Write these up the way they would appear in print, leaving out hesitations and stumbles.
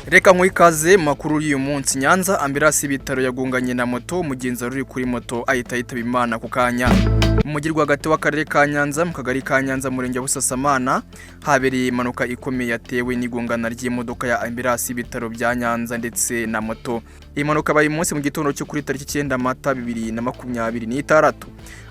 Reka nkuhe ikaze mu makuru y'uyu munsi. Nyanza, ambulance y'ibitaro yagonganye na moto, umugenzi wari uri kuri moto ahita yitaba Imana ku kanya. Mu mujyi rwagati w'akarere ka Nyanza, mu kagari ka Nyanza, murenge wa Busasamana, habereye impanuka ikomeye yatewe n'igongana ry'imodoka ya ambulance y'ibitaro bya Nyanza ndetse na moto. Iyi mpanuka yabaye umunsi mu gitondo cyo kuri tariki 9 Mata 2026.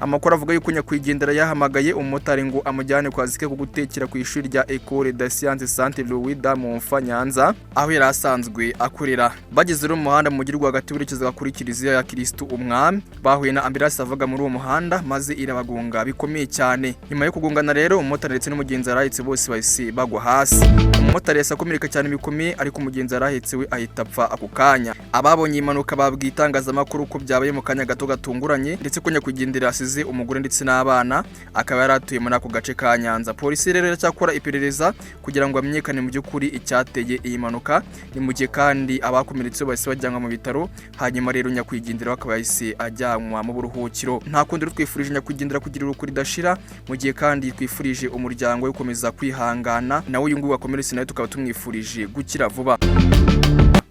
Amakuru avuga yuko nyakwigendera yahamagaye umumotari ngo amujyane ku kazi ke ko gutekera ku ishuri rya Ecole de Sciences Saint Louis de Montfort Nyanza, aho yari asanzwe akorera. Bageze rero mu muhanda mu mujyi rwagati werekezaga kuri Kiliziya ya Kristu Umwami, bahuye na ambulance yavaga muri uwo muhanda maze irabagonga bikomeye cyane. Nyuma yo kugongana rero, umumotari ndetse n'umugenzi yarahetse bose bahise bagwa hasi. Umumotari yahise akomereka cyane bikomeye, ariko umugenzi yarahetse we ahita apfa ako kanya. Ababonye iyi mpanuka babwiye itangazamakuru ko byabaye mu kanya gato gatunguranye, ndetse ko nyakwigendera asize umugore ndetse n'abana, akaba yari atuye muri ako gace ka Nyanza. Polisi rero iracyakora iperereza kugira ngo hamenyekane mu by'ukuri icyateye iyi mpanuka. Ni mu gihe kandi abakomeretse bahise bajyanwa mu bitaro, hanyuma rero nyakwigendera akaba yahise ajyanwa mu buruhukiro. Nta kundi rero, twifurije nyakwigendera kugira iruhuko ridashira, mu gihe kandi twifurije umuryango we gukomeza kwihangana, nawe uyu nguyu wakomeretse nawe tukaba tumwifurije gukira vuba.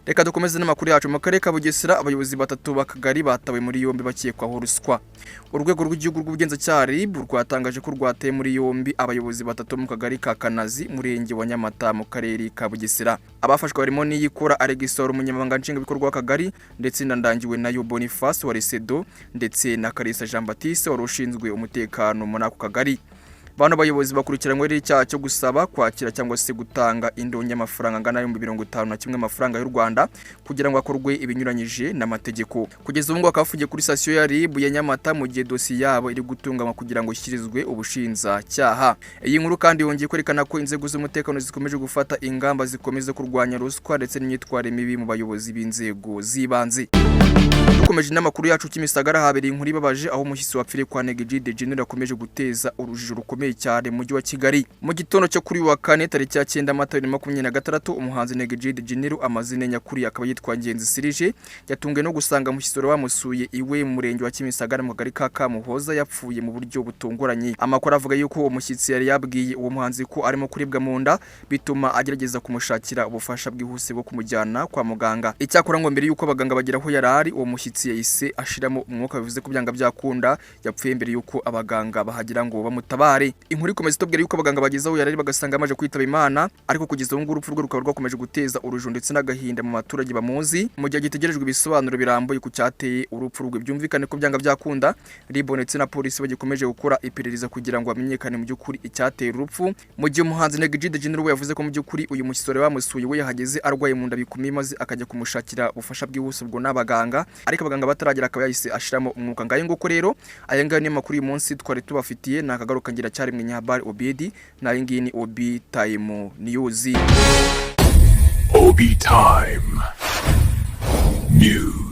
Reka dukomeze n'amakuru yacu. Mu karere ka Bugesera, abayobozi batatu b'akagari batawe muri yombi bakekwaho ruswa. Urwego rw'Igihugu rw'Ubugenzacyaha, RIB, rwatangaje ko rwataye muri yombi abayobozi batatu mu kagari ka Kanazi, murenge wa Nyamata, mu karere ka Bugesera. Abafashwe barimo Niyikora Alegisoro, umunyamabanga nshingwabikorwa w'akagari, ndetse na Ndangiwe nayo Boniface wa Resedo, ndetse na Kalisa Jean Baptiste wari ushinzwe umutekano muri ako kagari. Bano bayobozi bakurikiranyweho icyaha cyo gusaba, kwakira cyangwa se gutanga indonke y'amafaranga angana n'51,000 amafaranga y'u Rwanda kugira ngo hakorwe ibinyuranyije n'amategeko. Kugeza ubu ngubu bakaba bafungiye kuri sitasiyo ya RIB ya Nyamata, mu gihe dosiye yabo iri gutunganywa kugira ngo ishyikirizwe ubushinjacyaha. Iyi nkuru kandi yongeye kwerekana ko inzego z'umutekano zikomeje gufata ingamba zikomeza kurwanya ruswa ndetse n'imyitwarire mibi mu bayobozi b'inzego z'ibanze. Dukomeje n'amakuru yacu, Kimisagara habereye inkuru ibabaje, aho umushyitsi wapfiriye kwa Neg G The General akomeje guteza urujijo rukomeye cyane mu mujyi wa Kigali. Mu gitondo cyo kuri wa kane, tariki ya 9 Mata 2026, umuhanzi Neg G The General, amazina nyakuri akaba yitwa Ngenzi Sirije, yatunguwe no gusanga umushyitsi wari wamusuye iwe mu murenge wa Kimisagara, mu kagari ka Kamuhoza, yapfuye mu buryo butunguranye. Amakuru avuga yuko uwo mushyitsi yari yabwiye uwo muhanzi ko arimo kuribwa mu nda, bituma agerageza kumushakira ubufasha bwihuse bwo kumujyana kwa muganga. Icyakora ngo mbere yuko abaganga bagera aho yari ari, uwo mushyitsi yahise ashiramo umwuka, bivuze ko byanga byakunda yapfuye mbere yuko abaganga bahagera ngo bamutabare. Inkuru ikomeza itubwira yuko abaganga bageze aho yari ari bagasanga amaze kwitaba Imana, ariko kugeza ubu ngubu urupfu rwe rukaba rwakomeje guteza urujijo ndetse n'agahinda mu baturage bamuzi, mu gihe gitegerejwe ibisobanuro birambuye ku cyateye urupfu rwe. Byumvikane ko byanga byakunda RIB ndetse na polisi bagikomeje gukora iperereza kugira ngo hamenyekane mu by'ukuri icyateye urupfu, mu gihe umuhanzi Neg G The General we yavuze ko mu by'ukuri uyu mushyitsi wari wamusuye we yahageze arwaye mu nda bikomeye, maze akajya kumushakira ubufasha bwihuse ubwo n'abaganga, ariko abaganga bataragera akaba yahise ashiramo umwuka. Ngayo nguko rero, aya ngaya niyo makuru uyu munsi twari tubafitiye. Ni akagaruka ngira cyari Nyahabari Obedi, nayo ngiyi ni Obi Time News. Obi Time News.